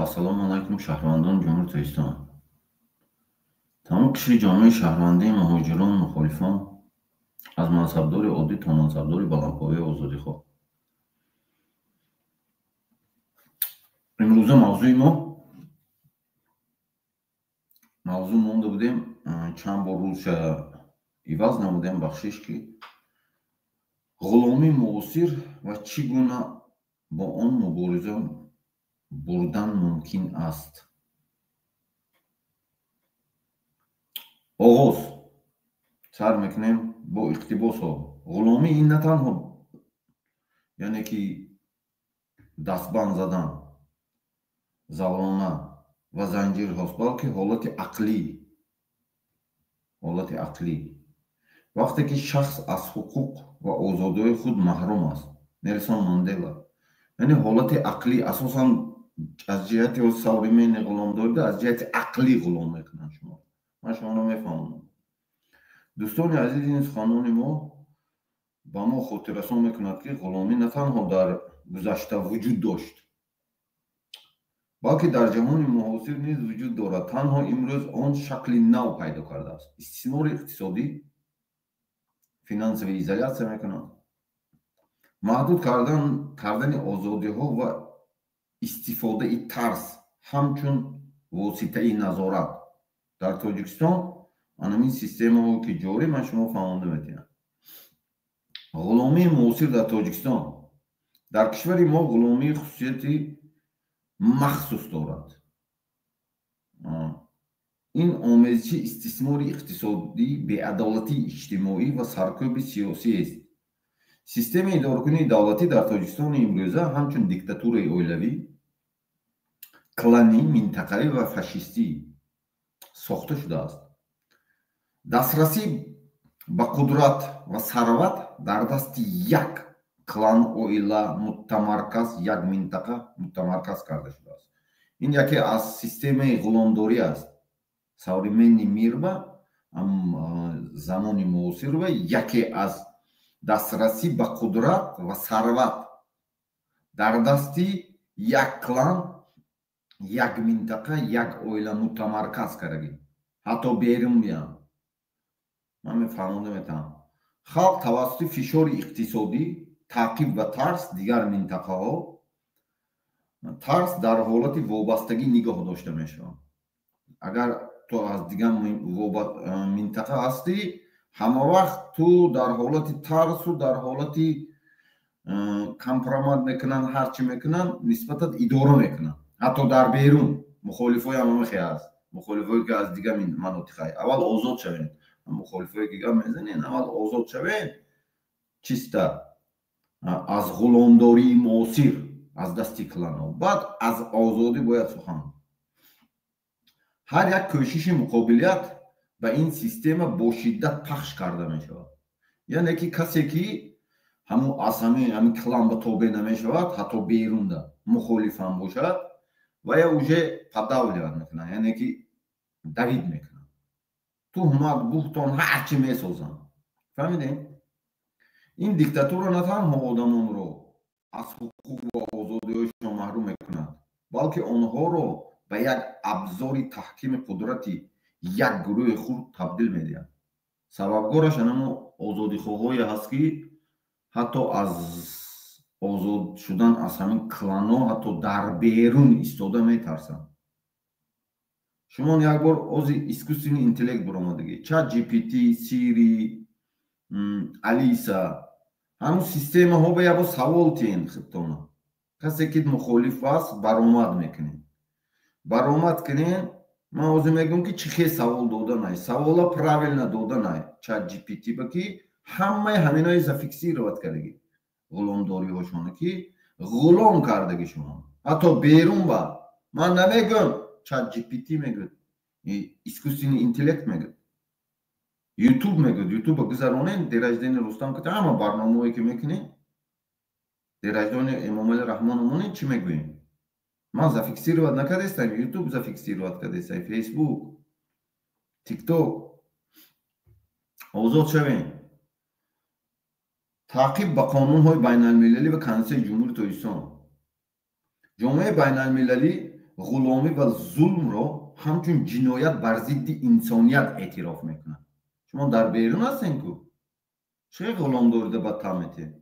Ассалому алайкум, шаҳрвандони Ҷумҳурии Тоҷикистон. Тамоми қишри ҷомеаи шаҳрвандӣ, муҳоҷирон, мухолифон, аз мансабдори оддӣ то мансабдори баландпояи озодихоҳ. Имрӯза мавзӯи мо мавзӯъ монда будем, чанд бор рӯзша иваз намудем, бахшиш, ки ғуломии муосир ва чӣ гуна бо он мубориза бурдан мумкин аст. Оғоз сар мекунем бо иқтибосҳо. Ғуломӣ ин на танҳо яъне ки дастбанд задан, завлона ва занҷирҳост, балки ҳолати ақлӣ. Ҳолати ақлӣ. Вақте ки шахс аз ҳуқуқ ва озодиҳои худ маҳрум аст. Нелсон Мандела. Яъне ҳолати ақлӣ асосан аз ҷиҳати современный ғуломдорӣ, аз ҷиҳати ақлӣ ғулом мекунанд шумо. Ман шуморо мефаҳмонам. Дӯстони азиз, ин суханони мо ба мо хотиррасон мекунад, ки ғуломӣ на танҳо дар гузашта вуҷуд дошт, балки дар ҷаҳони муосир низ вуҷуд дорад. Танҳо имрӯз он шакли нав пайдо кардааст. Истисмори иқтисодӣ, финансовая изоляция мекунад, маҳдуд кардани озодиҳо ва истифодаи тарс ҳамчун воситаи назорат. Дар Тоҷикистон анамин системаҳо ки ҷорӣ, ман шумо фаҳмонда метиҳам. Ғуломии муосир дар Тоҷикистон. Дар кишвари мо ғуломии хусусияти махсус дорад. Ин омезиши истисмори иқтисодӣ, беадолатии иҷтимоӣ ва саркӯби сиёсист. Системаи идоракунии давлатӣ дар Тоҷикистони имрӯза ҳамчун диктатураи оилавӣ, кланӣ, минтақавӣ ва фашистӣ сохта шудааст. Дастрасӣ ба қудрат ва сарват дар дасти як клан, оила мутамарказ, як минтақа мутамарказ карда шудааст. Ин яке аз системаи ғуломдорӣ аст. Современный мир ба замони муосир ба яке аз дастрасӣ ба қудрат ва сарват дар дасти як клан, як минтақа, як оила мутамарказ кардагӣ. Ҳатто берун биям. Ман мефаҳмонда метавонам. Халқ тавассути фишори иқтисодӣ, таъқиб ва тарс дигар минтақаҳо, тарс дар ҳолати вобастагӣ нигоҳ дошта мешавад. Агар ту аз дигар минтақа ҳастӣ, ҳама вақт ту дар ҳолати тарсу дар ҳолати компромат мекунанд, ҳар чӣ мекунанд, нисбатат идора мекунанд. Ҳатто дар берун мухолифои ҳама ҳаст. Мухолифое ки аз дигар манотиқа. Аввал озод шавед. Мухолифое ки гап мезанед, аввал озод шавед. Чиста аз ғуломдории муосир, аз дасти кланҳо. Баъд аз озодӣ бояд сухан. Ҳар як кӯшиши муқобилият ба ин система бо шиддат пахш карда мешавад. Яъне ки касе ки ҳамун аз ҳамин клан ба тобеъ намешавад, ҳатто берунда мухолиф ҳам бошад, ва я уже подавливать мекунад, яъне ки давид мекунад. Туҳмат, буҳтон, ҳар чӣ месозанд. Фаҳмидем? Ин диктатура на танҳо одамонро аз ҳуқуқ ва озодиҳояшон маҳрум мекунад, балки онҳоро ба як абзори таҳкими қудрати як гурӯҳи хурд табдил медиҳад. Сабабгораш анамо озодихоҳое ҳаст, ки ҳатто аз озод шудан аз ҳамин кланҳо ҳатто дар берун истода метарсанд. Шумо як бор ози искусственный интеллект баромадагӣ, Чат GPT, Siri, Алиса, ҳамун системаҳо ба як бор савол тиҳен худтона. Касе ки мухолиф аст, баромад мекунед. Баромад кунед, ман ҳозир мегӯям ки чӣ хел савол доданай. Савола правильно доданай Чат GPT ба, ки ҳамаи ҳаминои зафиксировать кардагӣ. Ғуломдориҳошона ки ғулом кардагӣ шумо. Ҳатто берун ба. Ман намегӯям, Чат GPT мегӯяд, искусственный интеллект мегӯяд, YouTube мегӯяд. YouTube гузаронед, день рождения Рустам ки ҳама барномаҳое ки мекунед, день рождения Эмомали Раҳмон монед, чӣ мегӯем? Ман зафиксировать накардестам, YouTube зафиксировать кардестам, Facebook, TikTok. Озод шавем. Таъқиб ба қонунҳои байналмилалӣ ва Конститутсияи Ҷумҳурии Тоҷикистон. Ҷомеаи байналмилалӣ Ғуломӣ ва зулмро ҳамчун ҷиноят бар зидди инсоният эътироф мекунад. Шумо дар берун ҳастем ку, чӣ ғуломдорида ба тан метиҳед?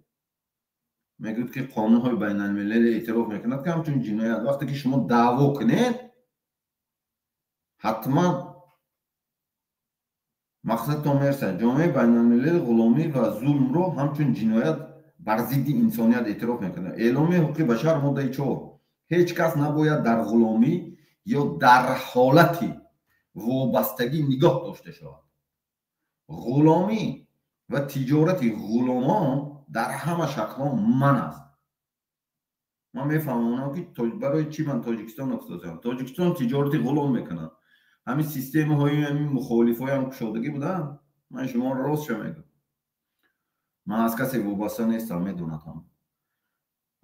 Мегӯяд, ки қонунҳои байналмилалӣ эътироф мекунад, ки ҳамчун ҷиноят. Вақте ки шумо даъво кунед, ҳатман мақсадтон мерасад. Ҷомеаи байналмилалӣ ғуломӣ ва зулмро ҳамчун ҷиноят бар зидди инсоният эътироф мекунад. Эъломияи ҳуқуқи башар, моддаи 4: ҳеҷ кас набояд дар ғуломӣ ё дар ҳолати вобастагӣ нигоҳ дошта шавад. Ғуломӣ ва тиҷорати ғуломон дар ҳама шаклҳо манъ аст. Ман мефаҳмонам, ки барои чӣ ман Тоҷикистон афтодам. Тоҷикистон тиҷорати ғулом мекунад. Ҳамин системаҳои ҳамин мухолифҳоям кушодагӣ буданд. Ман шуморо ростша мегӯям, ман аз касе вобаста нестам, медонад ҳам.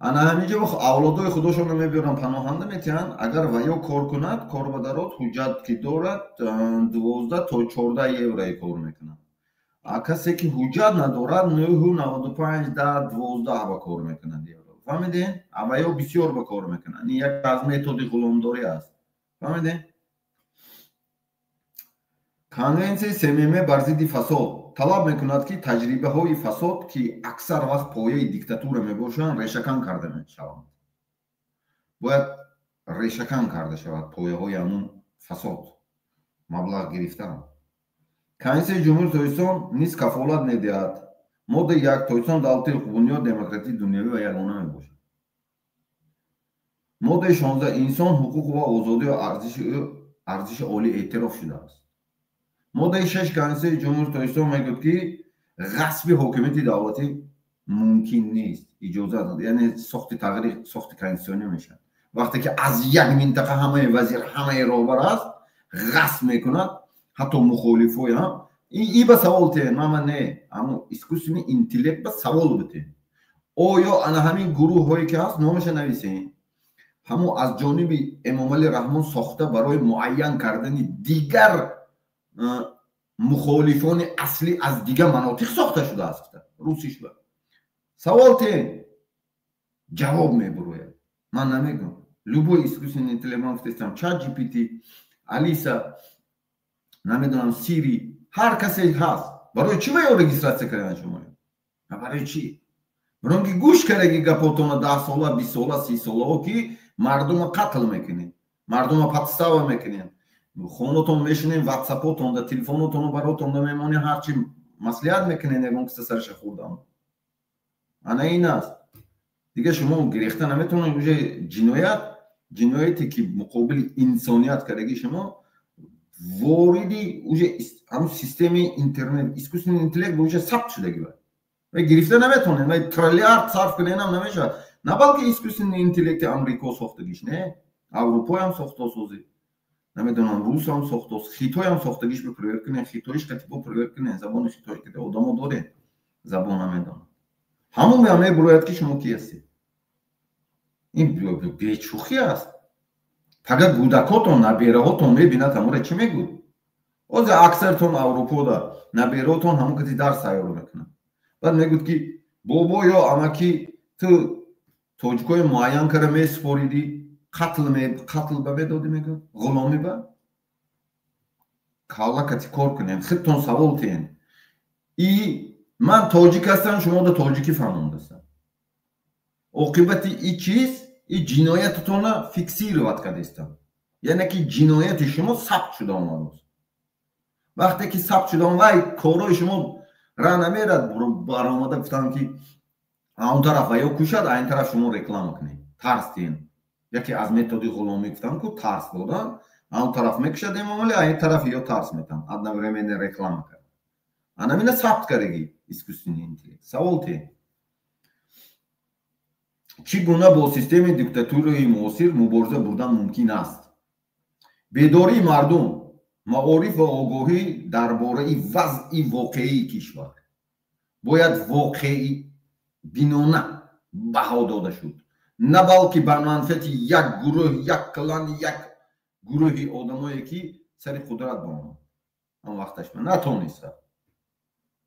Ана ҳаминҷо авлодои худошонро мебиёранд, паноҳанда метиҳанд. Агар ваё кор кунад, кор ба дарод, ҳуҷҷат ки дорад, 12 то 14 еврои кор мекунад. А касе ки ҳуҷҷат надорад, 9,95, 10, 12 ба кор мекунад евро. Фаҳмидем? А ваё бисёр ба кор мекунад. Ин як аз методи ғуломдорӣ аст, фаҳмидем? Конвенсияи СММ бар зидди фасод талаб мекунад, ки таҷрибаҳои фасод, ки аксар вақт пояи диктатура мебошанд, решакан карда шаванд. Бояд решакан карда шавад пояҳои ҳамун фасод, маблағ гирифтан. Конститутсияи Ҷумҳурии Тоҷикистон низ кафолат медиҳад. Моддаи 1: Тоҷикистон давлати ҳуқуқбунёд, демократии дунявӣ ва ягона мебошад. Моддаи 16: инсон ҳуқуқ ва озодию арзиши олӣ эътироф шудааст. Моддаи 6 Конститутсияи Ҷумҳурии Тоҷикистон мегӯяд, ки ғасби ҳокимияти давлатӣ мумкин нест, иҷозат, яъне сохти тағйири сохти конститутсионӣ мешавад. Вақте ки аз як минтақа ҳамаи вазир, ҳамаи роҳбар аст, ғасб мекунад, ҳатто мухолифои ҳам. И ба савол тиҳед, мама не, аммо искусственный интеллект ба савол битиҳед: оё ана ҳамин гурӯҳҳое ки ҳаст, номаша нависед, ҳамон аз ҷониби Эмомалӣ Раҳмон сохта барои муайян кардани дигар мухолифони аслӣ аз дигар манотиқ сохта шудааст? Русиш ба савол тиҳед, ҷавоб мебурояд. Ман намегӯм, любой искусственный интеллект, ман гуфтестам, Чат GPT, Алиса, намедонам, Сири, ҳар касе ҳаст. Барои чӣ ва ё регистрация кардан шумо? Барои чӣ? Барои ки гӯш кардаги гапотона 10 сола, 20 сола, 30 солаҳо, ки мардума қатл мекунед, мардума подстава мекунед. Хонатон мешинем, ватсапотонда, телефонотону баротонда мемонед, ҳарчи маслиҳат мекунед, ягон киса сараша хӯрдам. Ана ин аст. Дигар шумо гирехта наметавонед. Уже ҷиноят, ҷинояте ки муқобили инсоният кардаги, шумо вориди уже ҳамн системаи интернет, искусственный интеллект уже сабт шудаги ва гирифта наметавонед. Ва триллиард сарф куненам намешавад. На балки искусственный интеллекти Амрико сохтагиш не, Аврупоям сохтосозӣ, намедонам, русам сохтос, хитоям сохтагиш. Ба проверка кунед, хитоиш катибо проверка кунед, забони хитой ки одамо доред, забон намедонад, ҳамон мебурояд, ки шумо ки ҳастед. Ин бечӯхӣ аст. Пага кӯдакотон, набераҳотон мебинад ҳамора, чӣ мегӯд? Ҳозир аксаритон Аврупода набераҳотон ҳамон кати дарс тайёр мекунад. Баъд мегӯд, ки бобо ё амаки, ту тоҷикои муайян кара месупоридӣ, қатл ба медодӣ, мегӯд, ғуломӣ ба калла кати кор кунем. Худтон савол тиҳен. И ман тоҷик ҳастам, шумода тоҷикӣ фаҳмондастам. Оқибати и чиз, и ҷиноятатонро фиксировать кардистам, яъне ки ҷинояти шумо сабт шуда омадааст. Вақте ки сабт шуда, вай корҳои шумо ра намерад. Баромада гуфтам, ки он тараф ва ё кушад, а ин тараф шумо реклама кунед, тарс диҳен. Яке аз методи ғуломӣ гуфтам ку, тарс додан. Он тараф мекушад Эмомалӣ, а ин тараф ё тарс метам, одновременно реклама кард. Анамина сабт кардагӣ искусственный интеллект. Савол те: чӣ гуна бо системаи диктатураи муосир мубориза бурдан мумкин аст? Бедории мардум, маориф ва огоҳӣ дар бораи вазъи воқеии кишвар бояд воқеъбинона баҳо дода шуд, на балки ба манфиати як гурӯҳ, як клан, як гурӯҳи одамое, ки сари қудрат баомад. Он вақташ натониста,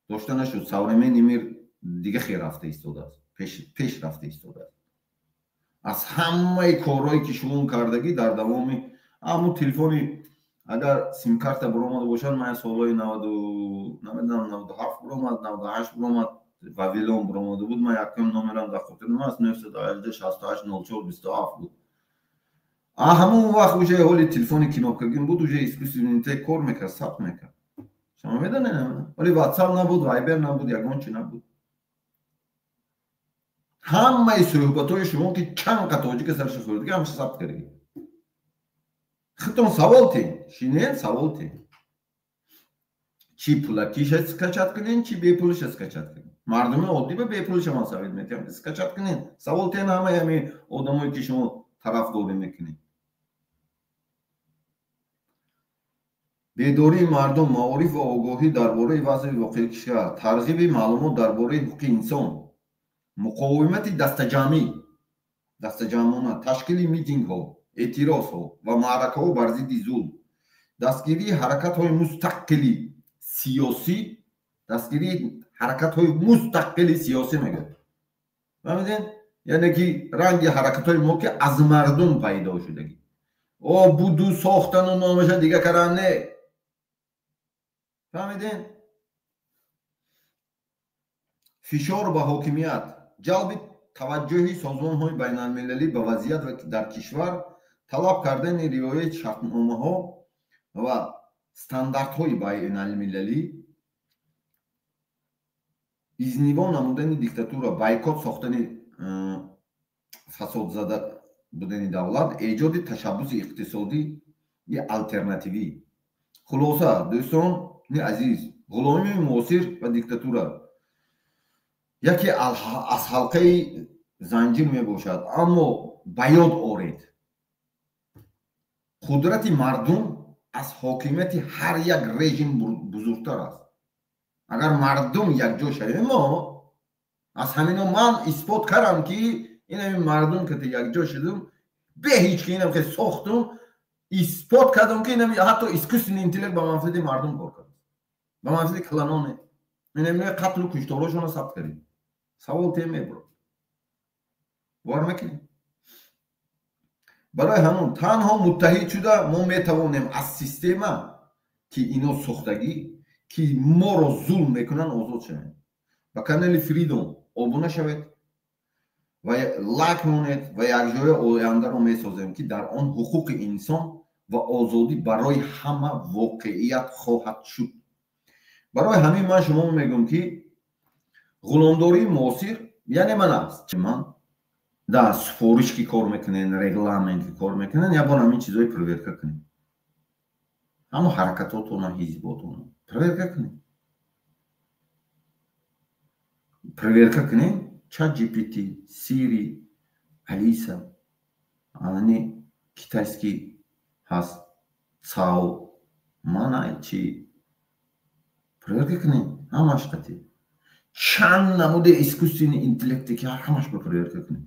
дошта нашуд. Современный мир дига хел рафта истодааст, пеш рафта истодааст. Аз ҳамаи корҳое ки шумо кардагӣ дар давоми ҳамун телефони агар симкарта буромада бошад, ман солҳои 97 буромад, 98 буромад, Вавилон буромада буд. Ман якум номерам дар хотирам аст, 918 68 04 27 буд. Ҳамон вақт уже ҳоли телефони кнопкагин буд, уже искусственный интеллект кор мекард, сабт мекард. Шумо медонед, ҳоли WhatsApp набуд, Viber набуд, ягон чи набуд. Ҳамаи суҳбатҳои шумо ки чанд қа тоҷика сарша хӯрдагӣ, ҳамаша сабт кардагӣ. Худтон савол тен, шинен савол тен. Чӣ пулакиша скачать кунен, чӣ бепулиша скачать кунен. Мардуми оддӣ ба бепулиша ман совет метиҳам, скачать кунен. Савол тен ҳамаи ҳамин одамое ки шумо тарафдорӣ мекунед. Бедории мардум, маориф ва огоҳӣ дар бораи вазъи воқеии кишвар, тарғиби маълумот дар бораи ҳуқуқи инсон, муқовимати дастаҷамъӣ, дастаҷамъона, ташкили митингҳо, эътирозҳо ва маъракаҳо бар зидди зулм, дастгирии ҳаракатҳои мустақили сиёсӣ, дастгирии ҳаракатҳои мустақили сиёсӣ мегӯяд. Фаҳмидед? Яъне ки ранги ҳаракатҳои мо ки аз мардум пайдо шудагӣ. О буду сохтану номаша дига кардан не. Фаҳмидед? Фишор ба ҳокимият, ҷалби таваҷҷӯҳи созмонҳои байналмилалӣ ба вазъият дар кишвар, талаб кардани риояи шартномаҳо ва стандартҳои байналмилалӣ, изнибо намудани диктатура, бойкот сохтани фасодзада будани давлат, эҷоди ташаббуси иқтисодии алтернативӣ. Хулоса, дӯстони азиз, ғуломии муосир ва диктатура яке аз ҳалқаи занҷир мебошад, аммо ба ёд оред, қудрати мардум аз ҳокимияти ҳар як режим бузургтар аст. Агар мардум якҷо шавем, мо аз ҳамино ман исбот кардам ки ин ҳамин мардум ки якҷо шудум, бе ҳеҷ ки инам ки сохтум, исбот кардам ки инам ҳатто искусственный интеллект ба манфиати мардум кор кард, ба манфиати кланоне. Ин ҳамин қатлу кушторошонро сабт кардем. Савол тем мебурад. Бовар мекунед? Барои ҳамон танҳо муттаҳид шуда мо метавонем аз система ки ино сохтагӣ, ки моро зулм мекунанд, озод шавем. Ба канали Freedom обуна шавед ва лайк монед ва якҷоя ояндаро месозем, ки дар он ҳуқуқи инсон ва озодӣ барои ҳама воқеият хоҳад шуд. Барои ҳамин ман шумо мегӯям ки ғуломдории муосир яъне ман аст. Ман да супориш ки кор мекунен, регламент ки кор мекунен, як бор ҳамин чизҳои проверка кунед. Ҳамо ҳаракатотона, ҳизботона проверка кунед. Проверка кунед ChatGPT, Siri, Алиса, ани китайский ҳаст, Цао, мана чи проверка кунед, ҳамаш қатӣ. Чанд намуди искусственный интеллекте ки ҳамаш ба проверка кунед.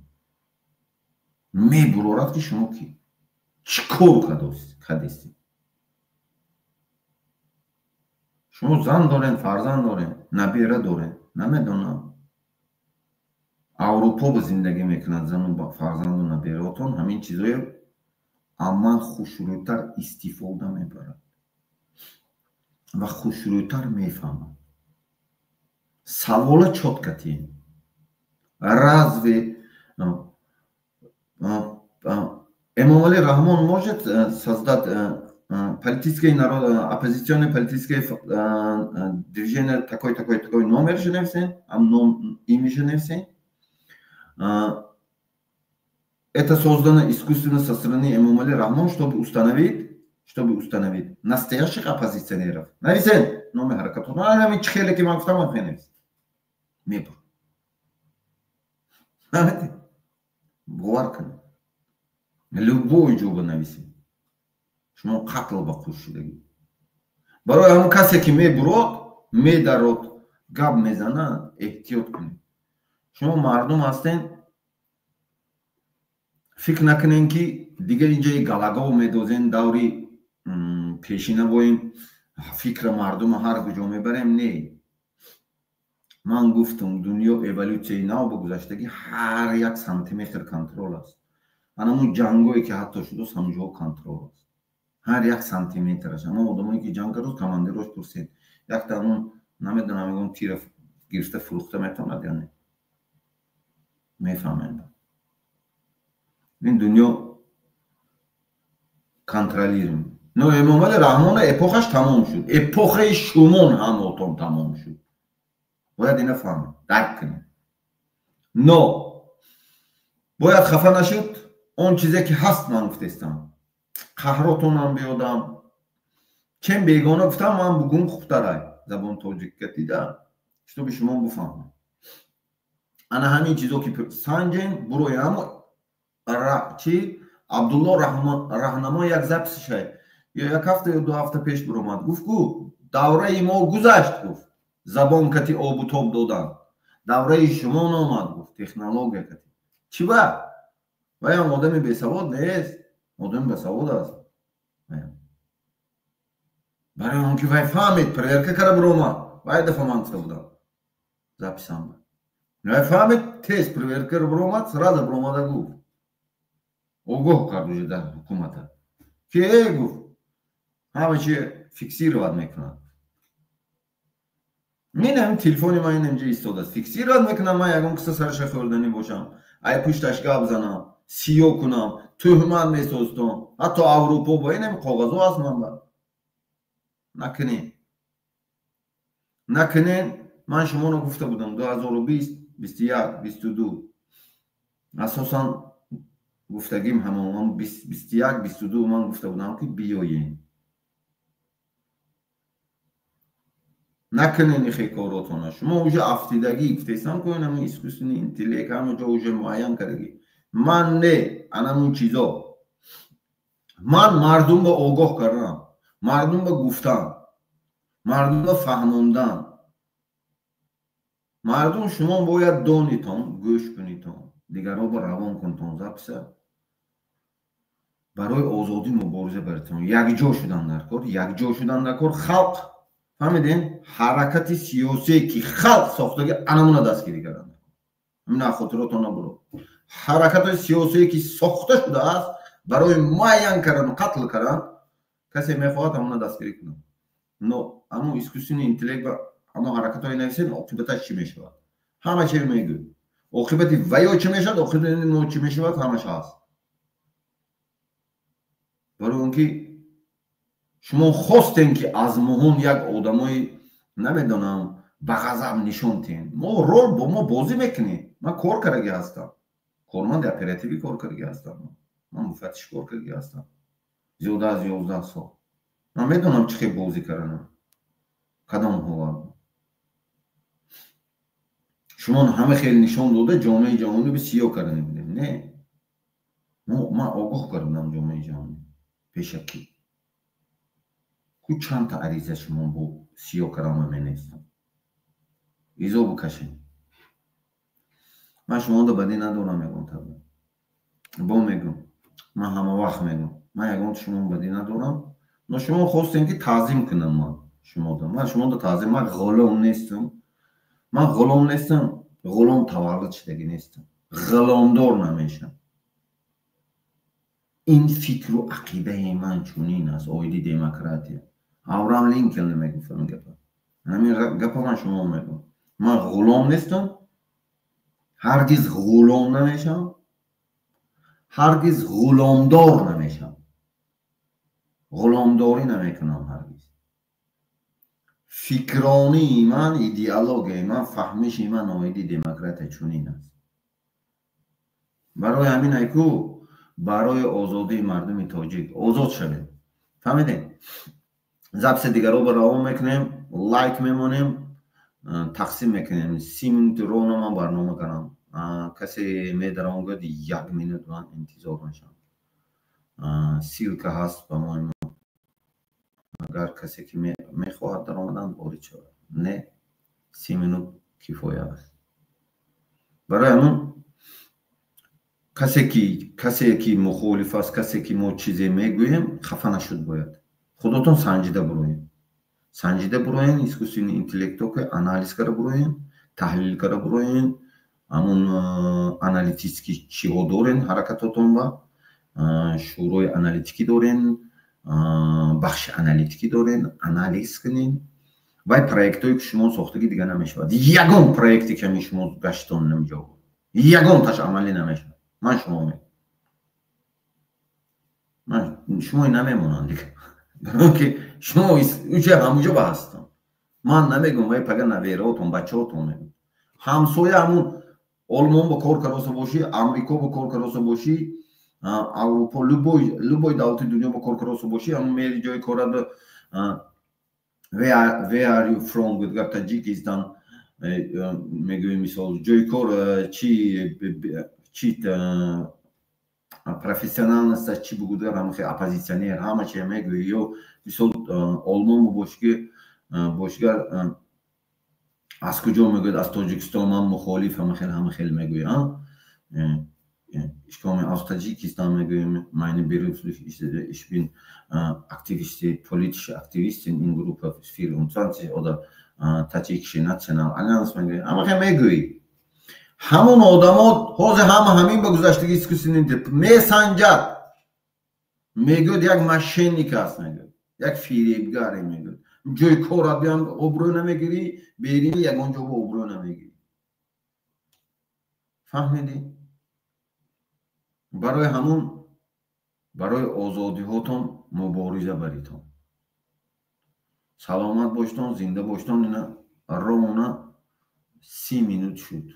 Мебурорад ки шумо ки чӣ кор кардестед. Шумо зан дорен, фарзанд дорен, набера дорен, намедонам. Аврупо ба зиндагӣ мекунад зану фарзанду набераотон, ҳамин чизое аман хушрӯйтар истифода мебарад ва хушрӯйтар мефаҳмад. Савола чётко тиҳем. Разве Эмомали Раҳмон может создать политическое народ, оппозиционное политическое движение такой, такой, такой номер женевсен, имя женевсен. Это создано искусственно со стороны Эмомали Рахмон, чтобы установить настоящих оппозиционеров. Нависен, номер харакату. Бовар кунед. Любой ҷо нависед. Шумо қатл ба қуш шудагӣ. Барои ҳамон касе ки мебурод, медарод, гап мезанад, эҳтиёт кунед. Шумо мардум ҳастен, фикр накунед ки дигар инҷои галагов медозен, даври пешина боем, фикра мардума ҳар куҷо мебарем. Не. Ман гуфтам, дунё эволюсияи нав ба гузаштагӣ, ҳар як сантиметр контрол аст. Анамун ҷангое ки ҳатто шудааст, ҳамҷо контрол аст. Ҳар як сантиметраш. Ҳамон одамое ки ҷанг кардааст, командирош пурсед. Якта ҳамон намедонам, ягон тира гирифта фурӯхта метавонад ё не? Мефаҳмем. Ин дунё контролируем. Но Эмомали Раҳмона эпохаш тамом шуд. Эпохаи шумон ҳамотон тамом шуд. Бояд ина фаҳмем, дарк кунем. Но бояд хафа нашуд. Он чизе ки ҳаст ман гуфтестам. Қаҳротонам биёдам. Чем бегона гуфтам, ман бугун хубтарай. Забон тоҷикка дида, чтобы шумо буфаҳмед. Ана ҳамин чизо ки санҷен бурои ҳамо чи Абдулло Раҳнамо як записшай ё як ҳафта ё 2 ҳафта пеш буромад. Гуфт ку давраи мо гузашт, гуфт забон кати обу тоб додан. Давраи шумо номад, гуфт технология кати. Чӣ ба? Ваям одами бесавод нест, одами бесавод аст. Барои он ки вай фаҳмид, проверка кара буромад. Вай дафъа ман гуфта будам. Записам ба. Вай фаҳмид, тез проверка буромад, сразу буромада гуфт. Огоҳ кард уже дар ҳукумата. Ки гуфт, ҳама чи фиксировать мекунад. Минам телефони ман инҷа истодааст. Фиксировать мекунам, ман ягон киса сараша хӯрданӣ бошам, ай пушташ гап занам, сиё кунам, туҳмат месозтон. Ҳатто Аврупо бо инам коғазо аст ман ба. Накунед. Накунед, ман шуморо гуфта будам 2020, 21, 22. Асосан гуфтагим ҳамон 21, 22 ман гуфта будам ки биёен. Накунед ихе коротона. Шумо уже афтидагӣ гуфтестам ку инам искусственный интеллект ҳама ҷо уже муайян кардагӣ. Ман не, анамун чизо. Ман мардумро огоҳ кардам, мардумро гуфтам, мардумро фаҳмондам. Мардум шумо бояд донитон, гӯш кунитон, дигарро равон кунтон записа. Барои озодӣ мубориза баритон. Якҷо шудан дар кор, якҷо шудан дар кор. Халқ, фаҳмидем, ҳаракати сиёсие ки халқ сохтаги анамуна дастгирӣ кардан. Ҳамина хотиротон набуро. Ҳаракати сиёсие ки сохта шудааст барои муайян кардан, қатл кардан, касе мехоҳад ҳамуна дастгирӣ кунад. Но ҳамун искусственный интеллект ва ҳамон ҳаракатҳои нависед, оқибаташ чӣ мешавад? Ҳама чиз мегӯяд. Оқибати ваё чӣ мешавад, оқибати мо чӣ мешавад, ҳамаш ҳаст. Барои он ки шумо хостем ки аз моҳон як одамои намедонам ба ғазаб нишон диҳем. Мо рол бо мо бозӣ мекунем. Ман кор кардаги ҳастам. Корманди оперативӣ кор кардаги ҳастам. Ман муфаттиш кор кардаги ҳастам. Зиёда аз 11 сол. Ман медонам чӣ хел бозӣ карданам. Кадом ҳолат. Шумо ҳама хел нишон дода ҷомеаи ҷаҳонӣ ба сиё карда будем. Не. Ман огоҳ кардам ҷомеаи ҷаҳонӣ пешакӣ. Ку чандта ариза шумо бо сиё кардан менависам. Изо букашед. Ман шуморо бадӣ надорам ягон таб. Бо мегӯм. Ман ҳама вақт мегӯм. Ман ягон шумо бадӣ надорам. Но шумо хостем ки таъзим кунам ман шуморо. Ман шуморо таъзим, ман ғулом нестам. Ман ғулом нестам, ғулом таваллуд шудагӣ нестам. Ғуломдор намешам. Ин фикру ақидаи ман чунин аст оиди демократия. Авраам Линколн мегуфт ин гапа. Ҳамин гапа ман шумо мегӯм. Ман ғулом нестам, ҳаргиз ғулом намешам, ҳаргиз ғуломдор намешам. Ғуломдорӣ намекунам ҳаргиз. Фикронии ман, идеологияи ман, фаҳмиши ман оиди демократия чунин аст. Барои ҳамин айку барои озодии мардуми тоҷик озод шавем. Фаҳмидем? Записи дигарро ба равон мекунем, лайк мемонем, тақсим мекунем. 30 минути ровно ман барнома кардам. Касе медарон гӯяд, 1 минут ман интизор мешавам. Ссылка ҳаст ба мои. Агар касе ки мехоҳад даромадан ворид шавад. Не, 30 минут кифоя аст. Барои ҳамун касе ки мухолиф аст, касе ки мо чизе мегӯем, хафа нашуд бояд. Худотон санҷида буроем. Санҷида буроем, искусственный интеллектро ки анализ карда буроем, таҳлил карда буроем, Ҳамун аналитический чиҳо дорен, ҳаракатотон ба шӯрои аналитикӣ дорен, бахши аналитикӣ дорен, анализ кунен. Вай проектҳое, ки шумо сохтагӣ, дига намешавад. Ягон проекте, ки ҳамин шумо гаштон намиҷо, ягонташ амалӣ намешавад. Ман шумо мегӯям, ман шумо намемонам дига, ки шумо уҷа ҳамуҷо ба ҳастам. Ман намегӯям, вай пага навераотон, бачаотон мегӯям. Ҳамсоя, ҳамун Олмон ба кор кароса бошӣ, Амрико ба кор кароса бошӣ, Аврупо, любой давлати дунё ба кор кароса бошӣ, ҳамун мери ҷои корат, "Where are you from?" гуфт, "Таҷикистон" мегӯем. Мисол, ҷои кор чи профессиональность аш чӣ бугуд, ҳама оппозиционер, ҳама чи мегӯӣ. Ё мисол, Олмон бошӣ, ки бошигар, аз куҷо мегӯяд, аз Тоҷикистон, ман мухолиф, ҳама хел, ҳама хел мегӯяд. "Ich komme aus Tadschikistan", мегӯем, "meine beruflich, ich bin Aktivist, politische Aktivistin in Gruppe 24 oder Tadschikische National Allianz" мегӯем, ҳама хел мегӯӣ. Ҳамон одамо ҳозир ҳама ҳамин ба гузаштагӣ искусственный месанҷад, мегӯяд, як мошенник аст, мегӯяд, як фиребгаре, мегӯяд. Ҷои корат биям, обрӯ намегирӣ, берини ягон ҷо ба обрӯ намегирӣ. Фаҳмидӣ? Барои ҳамун барои озодиҳотон мубориза баритон. Саломат боштон, зинда боштон. Ина ровно 30 минут шуд.